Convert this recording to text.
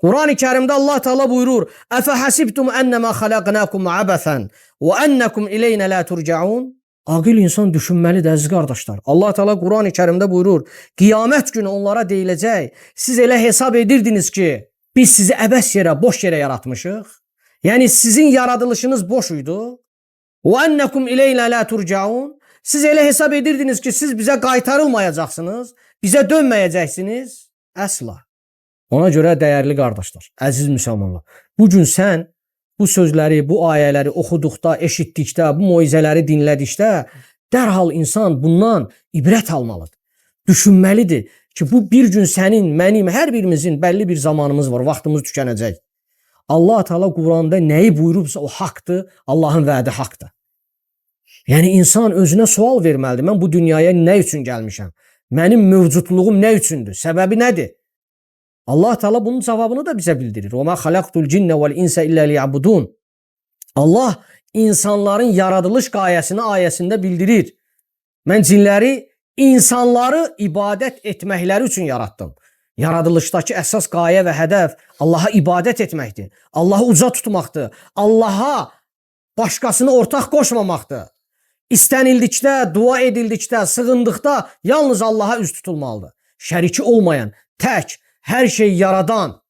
Quran-ı Kərimdə Allah Teala buyurur: "Əfə hasibtum ennema xalaqnakum abasan və ennekum ileyna la turcaun?" Aqil insan düşünməlidir əziz qardaşlar. Allah Teala Quran-ı Kərimdə buyurur: "Qiyamət günü onlara deyiləcək: Siz elə hesab edirdiniz ki, biz sizi əbəs yerə, boş yerə yaratmışıq. Yəni sizin yaradılışınız boş idi. Və ennekum ileyna la turcaun." Siz elə hesab edirdiniz ki, siz bizə qaytarılmayacaqsınız, bizə dönməyəcəksiniz. Əsla. Ona görə dəyərli qardaşlar, əziz müsəlmanlar, bu gün sən bu sözləri, bu ayələri oxuduqda, eşitdikdə, bu moizələri dinlədikdə dərhal insan bundan ibrət almalıdır. Düşünməlidir ki, bu bir gün sənin, mənim, hər birimizin bəlli bir zamanımız var, vaxtımız tükənəcək. Allah Teala Quranda nəyi buyurubsa o haqqdır, Allahın vədi haqqdır. Yəni insan özünə sual verməlidir. Mən bu dünyaya nə üçün gəlmişəm? Mənim mövcudluğum nə üçündür? Səbəbi nədir? Allah Teala bunun cavabını da bizə bildirir. "Və ma xalaqtul cinne vel insa illa liya'budun." Allah insanların yaradılış qayəsini ayəsində bildirir. Mən cinləri, insanları ibadət etməkləri üçün yaratdım. Yaradılışdakı əsas qayə və hədəf Allaha ibadət etməkdir. Allahı uca tutmaqdır. Allaha başqasını ortaq qoşmamaqdır. İstənildikdə, dua edildikdə, sığındıqda yalnız Allaha üz tutulmalıdır. Şəriki olmayan, tək, hər şeyi yaradan,